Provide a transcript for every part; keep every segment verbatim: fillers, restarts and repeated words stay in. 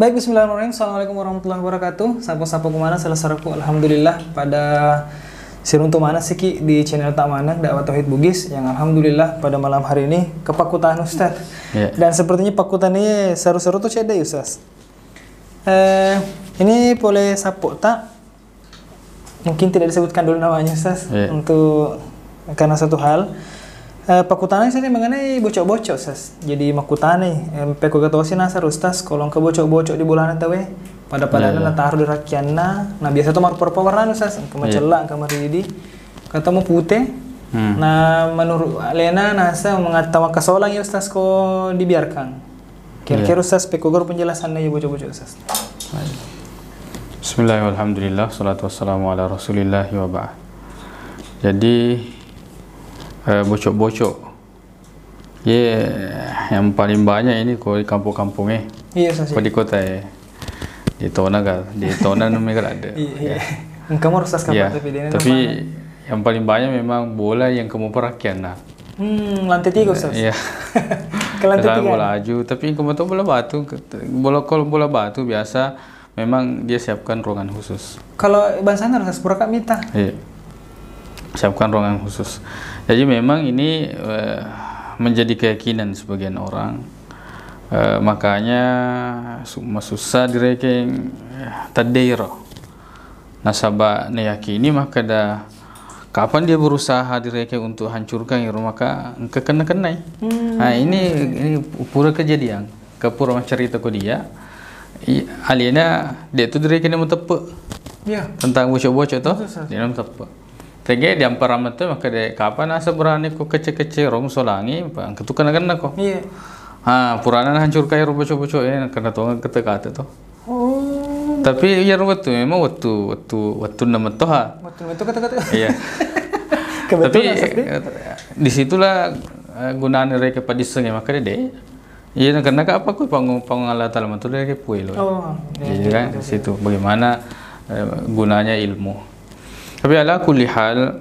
Baik, bismillahirrahmanirrahim. Assalamualaikum warahmatullahi wabarakatuh. Sapa-sapa kumana, selesaraku, alhamdulillah, pada siruntu mana siki di channel ta maneng, Dakwah Tauhid Bugis, yang alhamdulillah pada malam hari ini kepakutan Ustaz. Ya. Dan sepertinya pakutan ini seru-seru tuh cedde, Ustaz. Eh, ini boleh sappo ta? Mungkin tidak disebutkan dulu namanya, Ustaz, iya, untuk karena satu hal. Eh, pakutanai saya mengenai bocok-bocok, Ustaz. Jadi makutanai, eh, pekko gatosi nasar, Ustaz, kalau engka bocok-bocok di bolana tawe, pada-pada iya, iya, nataruh di rakianna. Nah, biasa tuh marupa-rupa warna, Ustaz. Engka, iya, macella, engka maridi, engka to mapute. Hmm. Nah, menurut alena nasa mengata makasolang ya, Ustaz, ko dibiarkan. Kira-kira, iya, Ustaz, pekko guru penjelasannya ya, bocok-bocok, Ustaz. Bismillah, walhamdulillah, salatu wassalamu ala rasulillah wa ba'd. Jadi, eh, bocok-bocok. Ye, yang paling banyak ini ko di kampung-kampung, eh. Iya, Ustaz, ko di kota, eh. Di tona kan, di tona namanya kan ada. Iya, iya. Ya. Engka mau, Ustaz, kapan, iya, tapi dia tapi namanya yang paling banyak memang bola yang kamu perakian, nah. Hmm, lantai tiga, Ustaz. Iya. Ke lantai tiga. Bola aju, tapi yang kamu tahu bola batu, bola, kalau bola batu biasa memang dia siapkan ruangan khusus. Kalau bangsana, Ustaz, pura kak mita. Iya. Siapkan ruangan khusus. Jadi memang ini, eh, menjadi keyakinan sebagian orang. Eh, makanya su-, masusah direkeng, eh, taddeiro. Nasaba nayakini makkeda, kapan dia berusaha direkeng untuk hancurkan iro, maka engka kenna-kennai. Hmm. Nah, ini, ini pura kejadian. Ke pura maccarita ko dia, i-, alena dia tu direkeng mateppe. Iya. Tentang bocok-bocok to, betul, Ustaz, dia mateppe. Tege dia ampara mate, maka de, kapan asa berani ko kece-kece rong solangi, pa-, engka tu kenna-kenna ko. Iya. Ha, purana hancurkan iro bocok-bocok, eh, kenna tongeng kata-kata to. Oh. Tapi iya, wettu memang wettu, wettu, wettunna metto ha. Wettu metto kata-kata. Iya. Kebetulan, tapi, Ustaz, di, eh, disitulah, eh, gunana rekeng padisseng, maka de, iya, karena apa ku panggung, panggung Allah Ta'ala matu dari puelo. Oh, iya, iya, kan, betul, di situ. Bagaimana, eh, gunanya ilmu. Tapi ala kulli hal,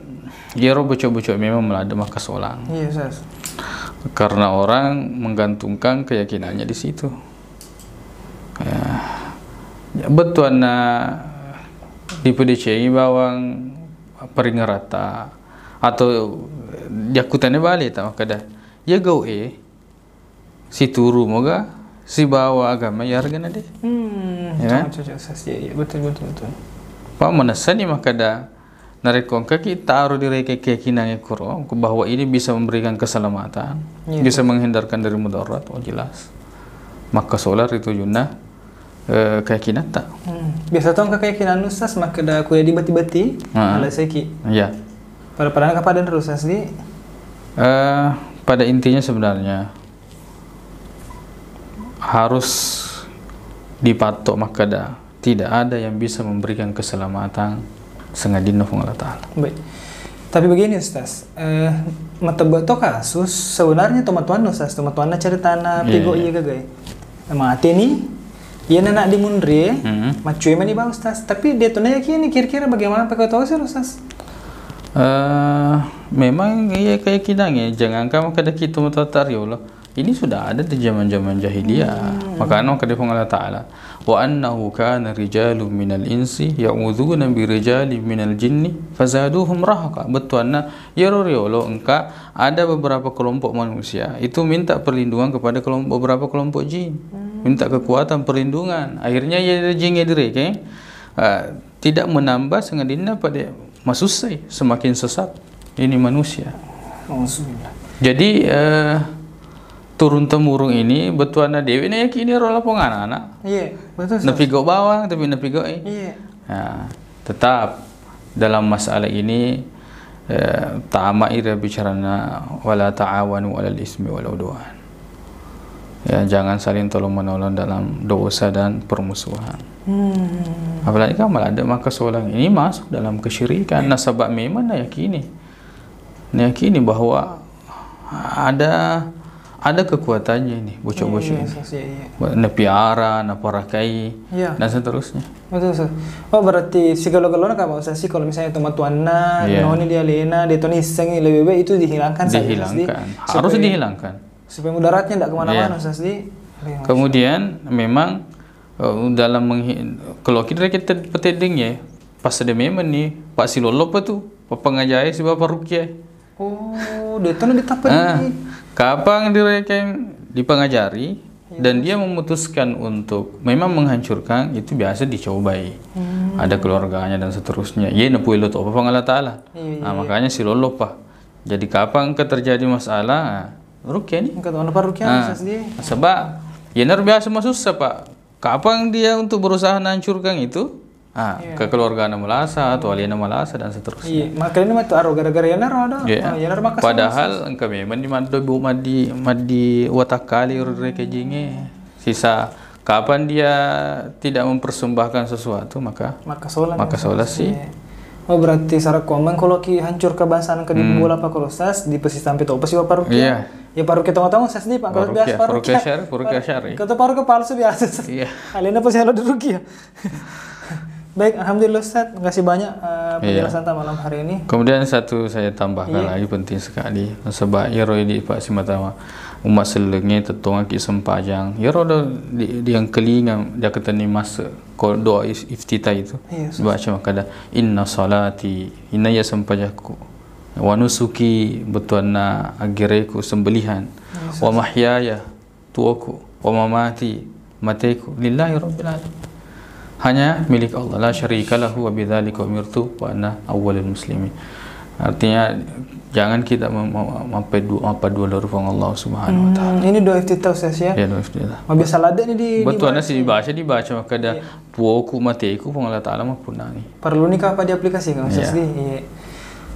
iyaro bocok-bocok memang melada maka solang. Iya, Ustaz. Karena orang menggantungkan keyakinannya di situ. Ya. Bettuanna dipedecengi bawang peringerata atau diakkutane bale ta makkeda, iya gau e, situru moga sibawa agama iyarega na de. Hmm, ya kan? Cocok, cocok, Ustaz. Iya, iya, betul, betul, betul. Pa manessani makkeda, narekko engkaki taro direkeng keyakinan ekkoro, bahwa ini bisa memberikan keselamatan, iya, bisa menghindarkan dari mudarat, oh jelas. Makkasolang ri tujunna, eh, keyakinatta. Hmm. Biasa to engka keyakinan, Ustaz, makkeda kuya dibati-bati, ha, aleseki. Iya. Pada-pada engka pada, Ustaz, di? Eh, pada intinya sebenarnya harus dipatto makkeda, tidak ada yang bisa memberikan keselamatan sengadinna Puang Allah Ta'ala. Baik. Tapi begini, Ustaz, eh, matebba to kasus, sebenarnya tomatoanna, Ustaz, tomatoanna ceritana, iya, pego iya, iya gagai. Mateni, iya nana di munri, hmm, maccue mani ba, Ustaz. Tapi dia tu na yakini, kira-kira bagaimana pakai tau sih, Ustaz? Eh, memang iya keyakinan ya, jangankan makkeda kita matoa riolo. Ini sudah ada di zaman-zaman jahiliyah. Hmm. Makanya makkeda Puang Allah Ta'ala, "Wa annahu kana rijalun minal insi ya'udzuna bi rijalin minal jinni fazaduhum rahaqa." Bettuanna, iyaro riolo engka ada beberapa kelompok manusia itu minta perlindungan kepada kelompok, beberapa kelompok jin. Hmm. Minta kekuatan perlindungan. Akhirnya iya jin iya direkeng, eh, tidak menambah, sengadinna pada masussai, semakin sesat ini manusia. Auzubillah. Jadi, eh, turun temurun ini bettuanna dewe na yakini ro lapong anak-anak. Iya, betul, Ustaz. Napigo bawang, tapi napigo, eh. Iya. Nah, tetap dalam masalah ini, eh, tama ira bicarana, "Wala ta'awanu 'alal ismi wal udwan." Ya, jangan saling tolong-menolong dalam dosa dan permusuhan. Hmm. Apalagi kan malah ada maka seorang ini masuk dalam kesyirikan. Nasaba memang nayakini. Nayakini bahwa ada, ada kekuatannya ini, bocok-bocok, iya, iya, ini. Ustaz, iya, iya. Napiara, naparakai, iya, dan seterusnya. Betul, Ustaz. Oh, berarti sigalo-galona ka, Pak Ustaz, sih, kalau misalnya tomatoanna, iya, noni dia lena, dia toni issengi, lebih baik itu dihilangkan saja, Ustaz, di-, dihilangkan. Harus supaya dihilangkan. Supaya mudaratnya ndak kemana-mana, iya, Ustaz, di-, iya, Ustaz. Kemudian memang, Eh, dalam menghi-, kalau kita, kita peteddeng ya, pas ada memang nih, Pak Silolo apa tuh, Pak Pengajae si Bapak Rukia. Oh, dia tuh ditapa Ah, di. Kapang direkeng dipengajari dan dia memutuskan untuk memang menghancurkan, itu biasa dicobai. Ada keluarganya dan seterusnya. Iya, nepuilo to apa Allah Taala. Iya, iya, Nah, makanya si lolo pa. Jadi kapang ke terjadi masalah, ah, Rukia nih. Engka to, Pak Rukia Ah, Ustaz di. Sebab ya, nar biasa masussa, Pak. Kapang dia untuk berusaha menghancurkan itu, ah, ke keluargana malasa atau aliena malasa dan seterusnya. Iya, makanya mah tuh aro gara-gara ya naro ada. Iya. Ah, ya naro maka Padahal engka memang di maddo bu maddi maddi watakali urure kejinge. Sisa kapan dia tidak mempersembahkan sesuatu, maka maka sholat. Maka sholat sih. Iya. Oh, berarti syarat komeng kalau ki hancur ke bangsa ke di bola Pak Ustaz, di pesi sampai to pesi Pak Rukia. Iya. Ya Pak Rukia tengah-tengah Ustaz di Pak. Kalau Pak biasa Rukia, Pak Pak Rukia Rukia. Syarif, Pak Rukia Syarif. Kata Pak Rukia palsu biasa Ustaz. Iya. Alena pasti ada Rukia. Baik, alhamdulillah Ustaz, makasih banyak eh, penjelasan malam hari ini. Kemudian satu saya tambahkan Iya. lagi penting sekali. Sebab iyaro di Pak Simatama umat sellengnge tettongaki sempajang. Iyaro do di, di yang kelinga dia keteni masa ko doa is- iftitah itu. Iya, Ustaz. Baca makada inna salati, inna ya sempajakku. Wa nusuki, betuanna aggereku sembelihan. Wa mahyaya, tuoku. Wa mamati, mateku. Lillahi rabbil alamin. Hanya milik Allah. La syarika lahu wa bidzalika umirtu wa ana awwalul muslimin. Artinya jangan kita mem- mem- mappaddu- mappaddua loro Puang Allah Subhanahu wa taala. Hmm, ini doa iftitah Ustaz ya. Ya, doa iftitah. Mau biasa ladde nih di Betul, di- nasi dibaca, dibaca makada puoku mateku Puang Allah Taala mappunnangi. Perlu nih apa diaplikasikan Ustaz Iya. di? Iya.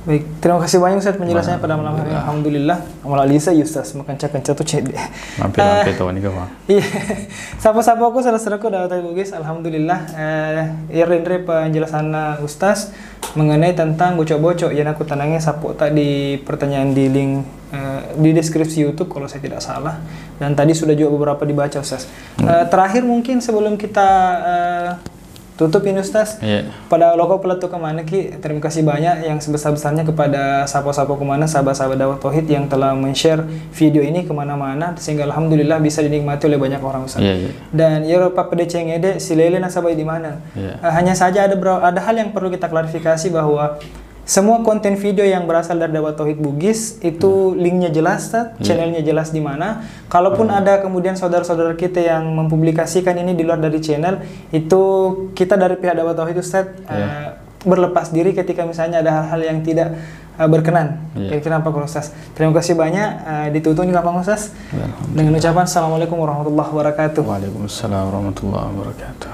Baik, terima kasih banyak Ustaz penjelasannya pada malam hari ini. Alhamdulillah. Amal Alisa ya Ustaz, makan cakan catu cede. Mampir mampir tahu nih, Bang. Iya. Sapa-sapa aku salah seraku dapat Bugis. Alhamdulillah. Eh, ya rendre penjelasannya Ustaz mengenai tentang bocok-bocok yang aku tanangnya sapo tak di pertanyaan di link eh, di deskripsi YouTube kalau saya tidak salah. Dan tadi sudah juga beberapa dibaca Ustaz. Eh, terakhir mungkin sebelum kita eh, tutup ini Ustaz. Iya. Pada loko peletu kemana ki? Terima kasih banyak yang sebesar-besarnya kepada sapa-sapa kemana sahabat-sahabat dakwah tauhid yang telah men-share video ini kemana-mana sehingga alhamdulillah bisa dinikmati oleh banyak orang Ustaz. Iya, iya. Dan ya Pak P D C ngede silele nasabah di mana? Iya. Eh, hanya saja ada ber- ada hal yang perlu kita klarifikasi bahwa semua konten video yang berasal dari dakwah tauhid Bugis itu linknya jelas, Ustaz, channelnya jelas di mana. Kalaupun ada kemudian saudara-saudara kita yang mempublikasikan ini di luar dari channel, itu kita dari pihak dakwah tauhid Ustaz eh, berlepas diri ketika misalnya ada hal-hal yang tidak eh, berkenan. Iya. Kira-kira apa kalau Ustaz? Terima kasih banyak. Eh, ditutup nih Pak Ustaz. Alhamdulillah. Dengan ucapan assalamualaikum warahmatullahi wabarakatuh. Waalaikumsalam warahmatullahi wabarakatuh.